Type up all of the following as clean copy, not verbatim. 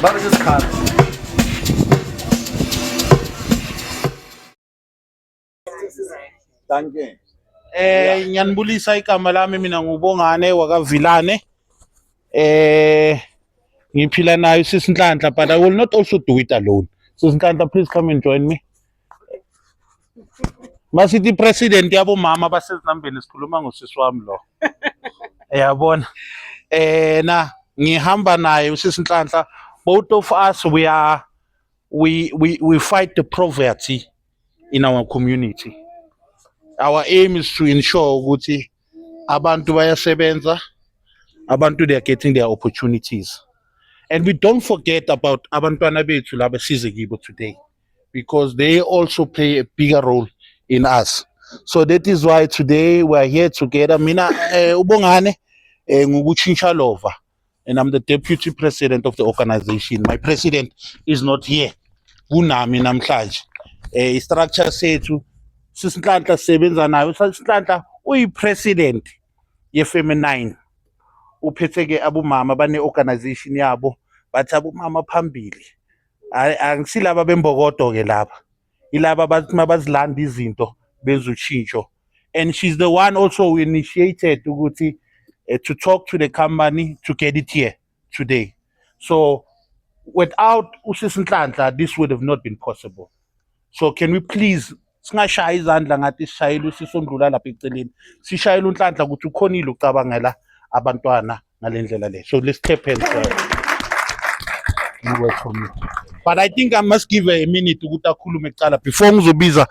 Ba re ke sekgala. Dankie. Ngiyanibulisa, igama lami mina nguBongane wakaVilane. Ngiphila nayo Sisi Nhlanhla, but I will not also do it alone. Sisi Nhlanhla, please come and join me. Masithi president yabomama basezinambeni, sikhuluma ngosisi wami lo. Yabona. Na ngihamba naye usisi Nhlanhla. Both of us, we are we fight the poverty in our community. Our aim is to ensure ukuthi abantu bayasebenza, abantu, they are getting their opportunities. And we don't forget about abantwana bethu laba size kibo today, because they also play a bigger role in us. So that is why today we are here together. Mina uBongane ngukutshintsha lova, and I'm the deputy president of the organization. My president is not here. Kunami namhlanje. I-structure sethu, Sisi Nhlanhla sisebenza nayo. Sisi Nhlanhla uyi-president ye-feminine. Uphethe ke abomama bane organization yabo, bathi abomama phambili. Angisilaba bembokodo ke laba. Ilaba bathi mabazilanda izinto benza ushintsho. And she's the one also who initiated ukuthi to talk to the company to get it here today. So without uSisi Nhlanhla, this would have not been possible. So can we please singashayi izandla ngathi sishayela usisi ondlula lapha eceleni. Sishayela uNhlanhla ukuthi ukhonile ucabangela abantwana ngale ndlela le. So let's clap hands for her. No words from you. But I think I must give her a minute ukuthi akhulume kuqala before ngizobiza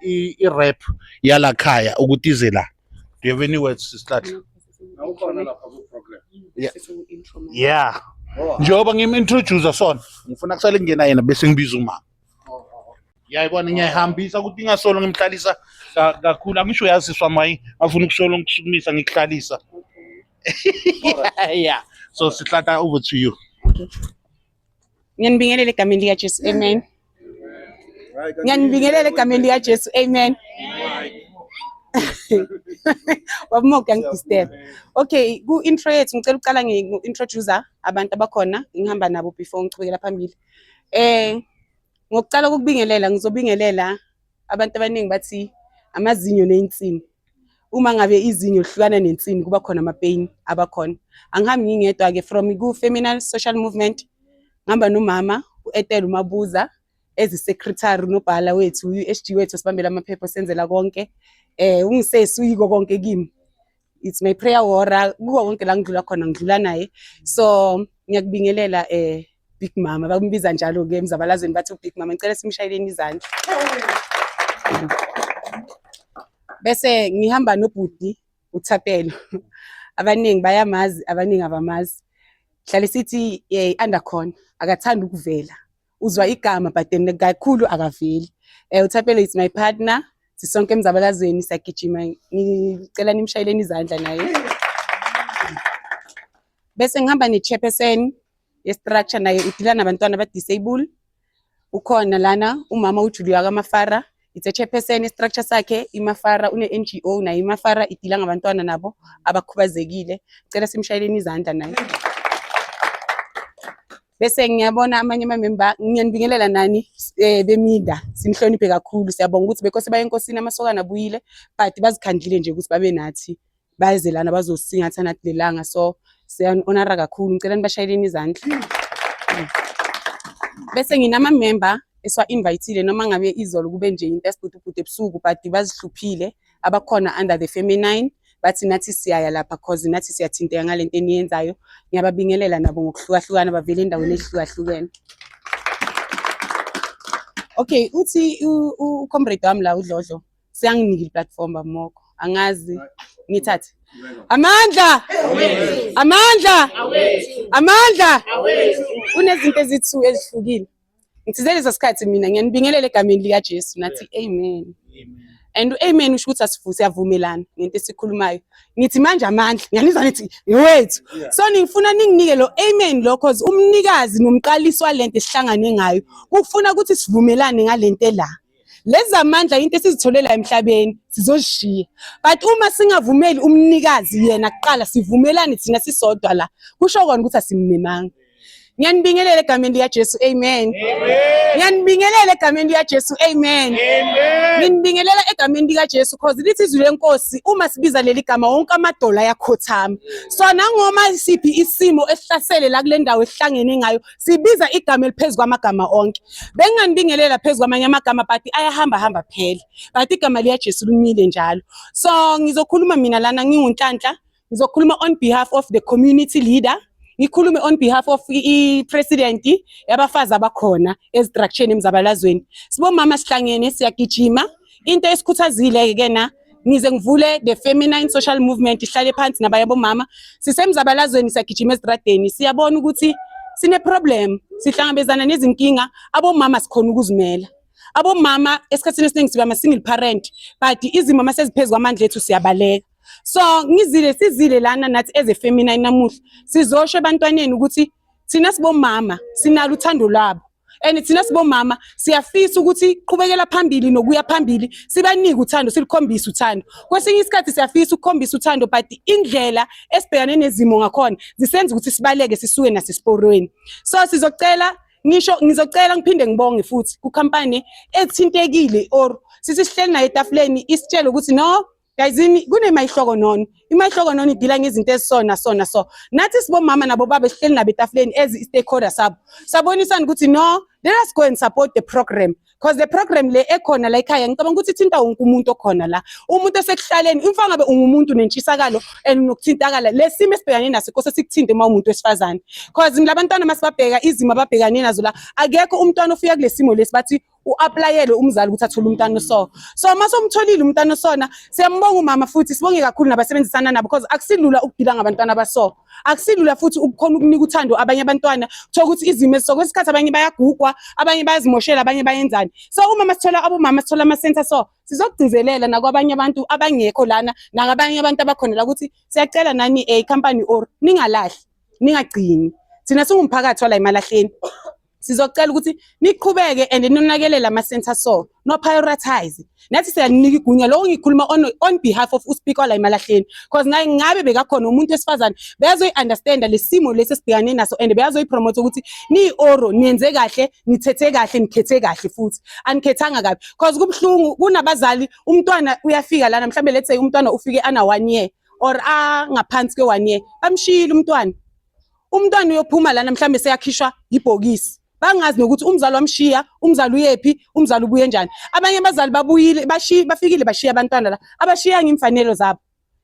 i-rep yala khaya ukuthi ize la. Do you have any words, Sis Nhlanhla? Awukhona lapha ku program. Yeah. Yeah. Njengoba ngim-introduce sona, ngifuna kusale kungena yena bese ngibiza umama. Ngiyayibona, ngiyayihambisa ukuthi ingasolo ngimhlalisa kakhulu. Angisho uyaziswa mayi ngafuna ukusolo ngikusukumisa ngikuhlalisa. Yeah. So Sis Nhlanhla, over to you. Ngiyanibingelela egameni likaJesu. Amen. Ngiyanibingelela egameni likaJesu. Amen. Wabumoka ngidisturb. Okay, ku intro yethu ngicela ukuqala ngi-introduce abantu abakhona ngihamba nabo before ngichubekela phambili. Ngokuqala ukubingelela, ngizobingelela abantu abaningi bathi amazinyo nensini. Uma ngabe izinyo lihlukana nensini, kuba khona ama-pain abakhona. Angihambi ngingedwa ke from ku Feminine Social Movement. Ngihamba nomama u-Ethel uMabuza ezi-secretary, unobhala wethu, u-SG wethu, sibambela amaphepha, senzela konke. Ungisesi uyiko konke kimi. It's my prayer warrior, kuko konke la ngidlula khona ngidlula naye. So ngiyakubingelela, Big Mama, bakumbiza njalo ke emzabalazweni, bathi uBig Mama. Ngicela simshayeleni izandla. Bese ngihamba nobhuti uThapelo. Abaningi bayamazi, abaningi abamazi. Hlale sithi undercon akathandi ukuvela. Uzwa igama but then kakhulu akaveli. UThapelo is my partner. Sisonke emzabalazweni siyagijima. Ngicela nimshayeleni izandla naye. Bese ngihamba ne-chairperson ye-structure, naye udila nabantwana aba-disable. Ukhona lana umama uJulia kaMafara. It's a chairperson, i-structure sakhe iMafara, une-NGO naye iMafara, idila ngabantwana nabo abakhubazekile. Cela simshayeleni izandla naye. Bese ngiyabona amanye amamemba, ngiyanibingelela nani beminda, sinihloniphe kakhulu. Siyabonga ukuthi bekose baye enkosini, amasokana abuyile, but bazikhandlile nje ukuthi babe nathi, baze lana bazosingatha nathi lelanga, so siyan-honora kakhulu. Ngicela nibashayeleni izandla. Bese nginama-member esiwa-invitile, noma ngabe izolo kube nje into yasibhudubhudu ebusuku, but bazihluphile abakhona under the feminine, bathi nathi siyaya lapha cause nathi siyathinteka ngalento eniyenzayo. Ngiyababingelela nabo ngokuhlukahlukana, bavele endaweni ezihlukahlukene. Okay, uthi ucomrade wami la uDlodlo siyanginika i-platform bamoko, angazi ngithathe amandla, amandla, amandla. Kunezinto ezithi ezihlukile. Ngithize leso sikhathi mina ngiyanibingelela egameni likaJesu, nathi amen. And u-amen usho ukuthi asifu siyavumelana ngento esikhulumayo. Ngithi manje amandla, ngiyanizwa nithi ngewethu. So ningifuna ninginike lo amen lo, cause umnikazi nomqalisi walento esihlangane ngayo kufuna ukuthi sivumelane ngalento la. Lezi amandla into esizitholela emhlabeni sizozishiya, but uma singavumeli umnikazi yena kuqala, sivumelane thina sisodwa la, kusho kona ukuthi asimmemanga. Ngiyanibingelela egameni likaJesu, amen. Ngiyanibingelela egameni likaJesu, amen. Nginibingelela egameni likaJesu, cause lithi izwi lenkosi uma sibiza leli gama wonke amadola ayakhothama. So nangoma siphi isimo esihlasele la kule ndawo esihlangene ngayo, sibiza igama eliphezu kwamagama onke. Benginganibingelela phezu kwamanye amagama, but ayahamba hamba phela, but igama likaJesu limile njalo. So ngizokhuluma mina lana nginguNhlanhla, ngizokhuluma on behalf of the community leader, ngikhulume on behalf of i-president yabafazi abakhona ezistructureni emzabalazweni. Sibomama sihlangene, siyagijima. Into esikhuthazile ke na ngize ngivule the feminine social movement, ihlale phansi nabanye bomama sisemzabalazweni, siyagijima ezitradeni, siyabona ukuthi sine problem, sihlangabezana nezinkinga. Abomama sikhona ukuzimela. Abomama esikhathini esiningi siba ama-single parent, but izimo uma seziphezu kwamandla ethu siyabaleka. So ngizile, sizile lana nathi as a feminine namuhla, sizosho ebantwaneni ukuthi thina sibomama sinalo uthando lwabo, and thina sibomama siyafisa ukuthi qhubekela phambili nokuya phambili, sibanike uthando, silikhombise uthando. Kwesinye isikhathi siyafisa ukukhombisa uthando, but indlela esibhekane nezimo ngakhona zisenza ukuthi sibaleke sisuke nasesiporweni. So sizocela, ngisho ngizocela ngiphinde ngibonge futhi kukhampani ethintekile or sithi sihleli nayo etafuleni, isitshele ukuthi no guyzini, kunemayihlokonono. Imayihlokonono idila ngezinto ezisona sona. So nathi sibomama nabo baba sihleli nabo etafuleni as i-stakeholder sabo, sabonisana ukuthi no, let us go and support the program, because the program le ekhona la ekhaya ngicabanga ukuthi ithinta wonke umuntu okhona la, umuntu osekuhlaleni. Imfa ngabe ungumuntu nentshisakalo and nokuthintakala le simo esibhekane naso, kose sikuthinte uma umuntu wesifazane, because labantwana masibabheka izimo ababhekane nazo la, akekho umntwana ofika kule simo lesi bathi u-applyele umzali ukuthi athole umntwana. So uma somtholile umntwana osona, siyambonga umama futhi sibonge kakhulu nabasebenzisana nabo, because akusilula ukudila ngabantwana abaso, akusilula futhi ukukhona ukunika uthando abanye abantwana. Kuthiwa ukuthi izimo eziso kwesikhathi abanye bayagugwa, abanye bayazimoshela, abanye bayenzani. So uma masithola abomama, sithola ama-center, so sizokugcizelela nakwabanye abantu abangekho lana nakabanye abantu abakhona la ukuthi siyacela nani company or ningalahli, ningagcini. Thina singumphakathi wala emalahleni, sizocela ukuthi niqhubeke and ninakelele ama-center, so no prioritize. Nathi siyaninika igunya lokho. Ngikhuluma on behalf of uspeaker wala emalahleni, because naye ngabe bekakhona umuntu wesifazane beyazoyi-understanda le simo lesi esibhekane naso and beyazoyipromote ukuthi niyi-oro niyenze kahle, nithethe kahle, nikhethe kahle futhi anikhethanga kabi, because kubuhlungu kunabazali, umntwana uyafika lana, mhlawumbe let's say umntwana ufike ana 1 year or angaphansi kwe-1 year, bamshiyile umntwana. Umntwana uyophuma lana mhlawumbe seyakhishwa ibhokisi, bangazi nokuthi umzali wamshiya, umzali uyephi, umzali ubuye njani. Abanye abazali babuyile, bashiya, bafikile bashiya abantwana la, abashiyanga imfanelo zabo,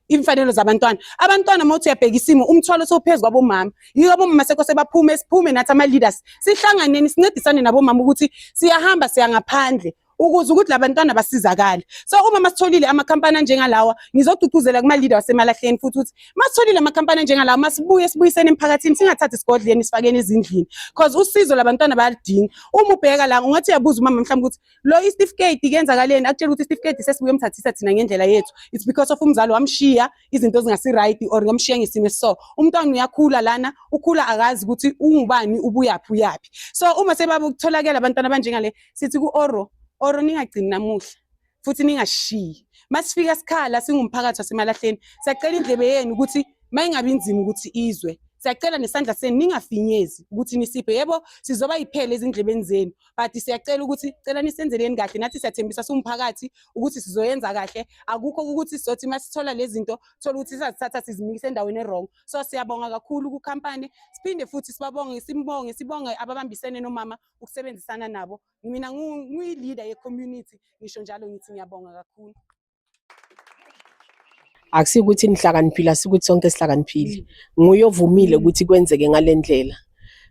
imfanelo zabantwana. Abantwana uma uthi uyabheka isimo, umthwalo sowuphezu kwabomama. Yiko abomama sekose baphume, siphume nathi ama-leaders, sihlanganeni, sincedisane nabomama ukuthi siyahamba siya ngaphandle ukuze ukuthi labantwana basizakale. So uma masitholile amakhampani anjengalawa, ngizogqugquzela kuma-leader wasemalahleni futhi ukuthi masitholile amakhampani anjengalawa, masibuye sibuyisene emphakathini, singathathi isigodleni sifakeni ezindlini, cause usizo labantwana bayaludinga. Uma ubheka la ungathi uyabuza umama mhlawumbe ukuthi lo isitifiketi kuyenzakaleni, akutshela ukuthi isitifiketi sesibuye emthathisa thina ngendlela yethu, it's because of umzali wamshiya izinto ezingasi-right or ngamshiya ngesimo esiso. Umntwana uyakhula lana, ukhula akazi ukuthi ungubani, ubuyaphi, uyaphi. So uma sebabukutholakela abantwana abanjengale, sithi ku-oro oro ningagcini namuhla futhi ningashiyi. Masifika sikhala singumphakathi wasemalahleni, siyacela indlebe yenu ukuthi mayingabi inzima ukuthi izwe. Siyacela nesandla senu ningafinyezi ukuthi nisiphe. Yebo, sizoba yiphela ezindlebeni zenu, but siyacela ukuthi cela nisenzeleni kahle. Nathi siyathembisa siwumphakathi ukuthi sizoyenza kahle. Akukho ukuthi sizothi masithola lezi zinto, thola ukuthi sazithatha sizimikise endaweni e-wrong. So siyabonga kakhulu kukhampani, siphinde futhi sibabonge, simbonge, sibonge ababambisene nomama ukusebenzisana nabo. Mina ngiyi-leader ye-community, ngisho njalo ngithi ngiyabonga kakhulu. Akusikuthi nihlakaniphile, asikuthi sonke sihlakaniphile. Nguye ovumile ukuthi kwenzeke ngale ndlela.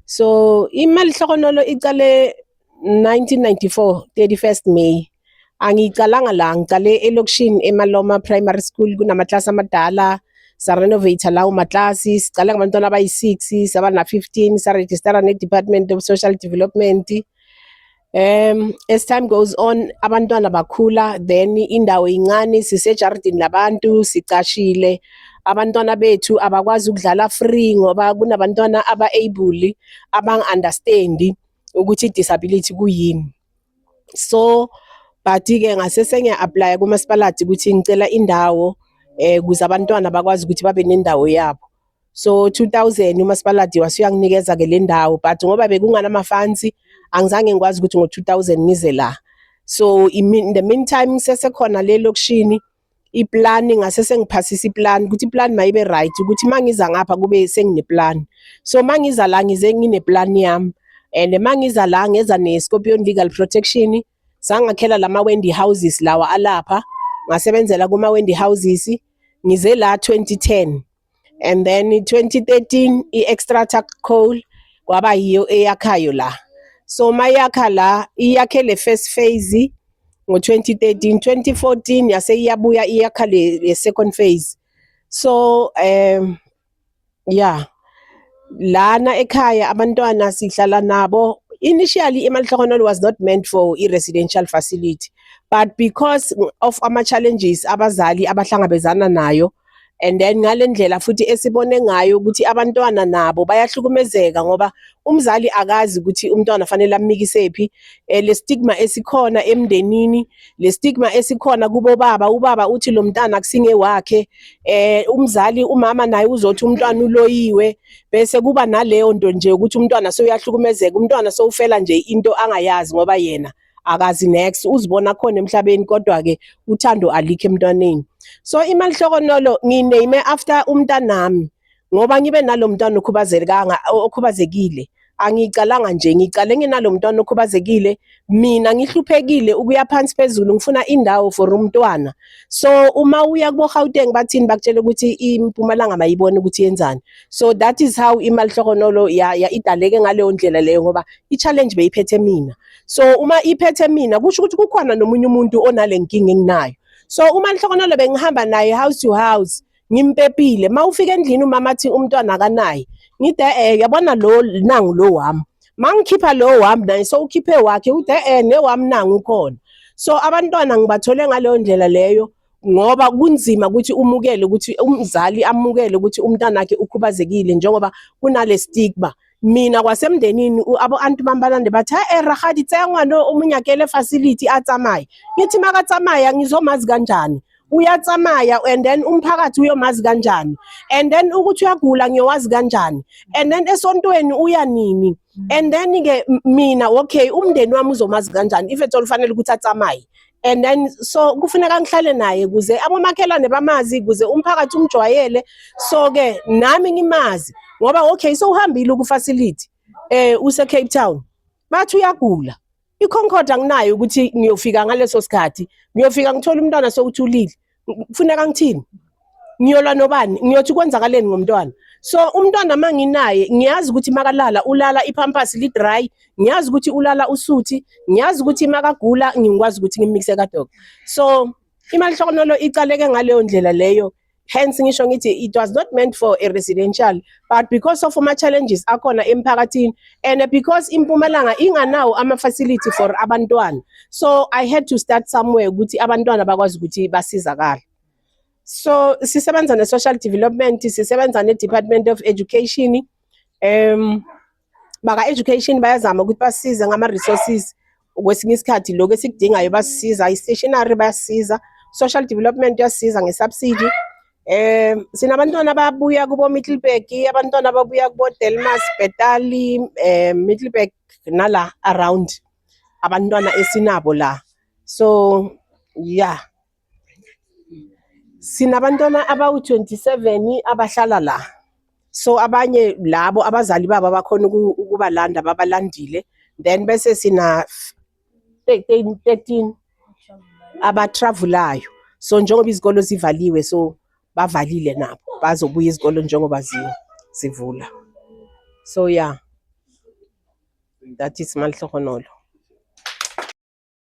So imali hlokonolo icale 1994 31st May. Angiyicalanga la, ngicale elokishini eMaloma Primary School, kunamaklasi amadala, sarenovate lawo maklasi. Sicale ngabantwana abayi-6, saba na-15, sarejistara ne-Department of Social Development. As time goes on abantwana bakhula, then indawo incane, sisejardini labantu, sicashile. Abantwana bethu abakwazi ukudlala free ngoba kunabantwana aba-able abang-understandi ukuthi i-disability kuyini. So But ke ngase sengiya apply kumasipalati ukuthi ngicela indawo ukuze abantwana bakwazi ukuthi babe nendawo yabo. So 2000 umasipalati wasuyanginikeza ke le ndawo, but ngoba bekunganama-funds angizange ngikwazi ukuthi ngo-2000 ngize la. So in the meantime sesekhona le lokishini iplani, ngase sengiphasisa iplan ukuthi iplan mayibe right ukuthi mangiza ngapha kube sengineplan. So mangiza la ngize ngineplan yami, and mangiza la ngeza ne-Scorpion Legal Protection, sangakhela lama Wendy houses lawa alapha, ngasebenzela kuma Wendy houses. Ngize la 2010 and then 2013 i-Xstrata Coal kwaba yiyo eyakhayo la. So mayakha la, iyakhe le first phase ngo-2013, 2014 yase iyabuya iyakha le second phase. So yeah, lana ekhaya abantwana sihlala nabo. Initially iMalihlokonolo was not meant for i-residential facility, but because of ama-challenges abazali abahlangabezana nayo, and then ngale ndlela futhi esibone ngayo ukuthi abantwana nabo bayahlukumezeka ngoba umzali akazi ukuthi umntwana fanele amikisephi, le stigma esikhona emndenini, le stigma esikhona kubo baba, ubaba uthi lo mntana akusinge wakhe, umzali umama naye uzothi umntwana uloyiwe, bese kuba naleyo nto nje ukuthi umntwana sewuyahlukumezeka, umntwana sewufela nje into angayazi ngoba yena akazi next uzibona khona emhlabeni, kodwa ke uthando alikho emntwaneni. So iMalihlokonolo nginame after umntanami ngoba ngibe nalo mntwana okhubazekanga, okhubazekile. Angicalanga nje, ngicale nginalo mntwana okhubazekile, mina ngihluphekile ukuya phansi phezulu ngifuna indawo for umntwana. So uma uya kubo Gauteng bathini, bakutshela ukuthi iMpumalanga mayibone ukuthi yenzani. So that is how iMalihlokonolo ya idaleke ngaleyo ndlela leyo, ngoba i-challenge beyiphethe mina. So uma iphethe mina kusho ukuthi kukhona nomunye umuntu onale nkinga enginayo. So uMalihlokonolo bengihamba naye house to house, ngimpepile. Mawufika endlini umama athi umntwana akanaye, ngithi yabona lo nangu lo wami, mangikhipha lo wami naye so ukhiphe wakhe, uthi newami nangu ukhona. So abantwana ngibathole ngaleyo ndlela leyo, ngoba kunzima ukuthi umukele ukuthi umzali amukele ukuthi umntwana wakhe ukhubazekile njengoba kunale stigma. Mina kwasemndenini abo anti bami balande bathi, "Rakgadi, tseya ngwana o mo nyakele facility a tsamaye." Ngithi makatsamaya ngizomazi kanjani? Uyatsamaya and then umphakathi uyomazi kanjani? And then ukuthi uyagula ngiyowazi kanjani? And then esontweni uya nini? And then ke mina, okay, umndeni wami uzomazi kanjani if ethola ufanele ukuthi atsamaye? And then so kufuneka ngihlale naye kuze abomakhelwane bamazi, kuze umphakathi umjwayele, so ke nami ngimazi ngoba okay, so uhambile ku facility use Cape Town, bathi uyagula. IConcord anginayo ukuthi ngiyofika ngaleso sikhathi, ngiyofika ngithola umntwana sewuthulile. Kufuneka ngithini? Ngiyolwa nobani? Ngiyothi kwenzakaleni ngomntwana? So umntwana manginaye ngiyazi ukuthi makalala ulala ipampers li dry, ngiyazi ukuthi ulala usuthi, ngiyazi ukuthi makagula ngikwazi ukuthi ngimikise ka-doctor. So iMalihlokonolo icaleke ngaleyo ndlela leyo. Hence ngisho ngithi it was not meant for a residential, but because of ama challenges akhona emphakathini and because iMpumalanga inganawo ama facility for abantwana, so I had to start somewhere ukuthi abantwana bakwazi ukuthi basizakale. So sisebenza ne-social development, sisebenza ne-Department of Education. Baka education bayazama ukuthi basisize ngama resources kwesinye isikhathi, lokho esikudingayo basisiza, i-stationery bayasisiza, social development yasisiza nge-subsidy. Sinabantwana ababuya kubo Middelburg, abantwana ababuya kubo Delmas, Bethal, Middelburg nala around, abantwana esinabo la. So yeah, sinabantwana abawu-27 abahlala la. So abanye labo abazali babo abakhona ukubalanda babalandile, then bese sina 13 abatravelayo. So njengoba izikolo zivaliwe, so bavalile nabo, bazobuya izikolo njengoba zivula. So yeah, that is Malihlogonolo.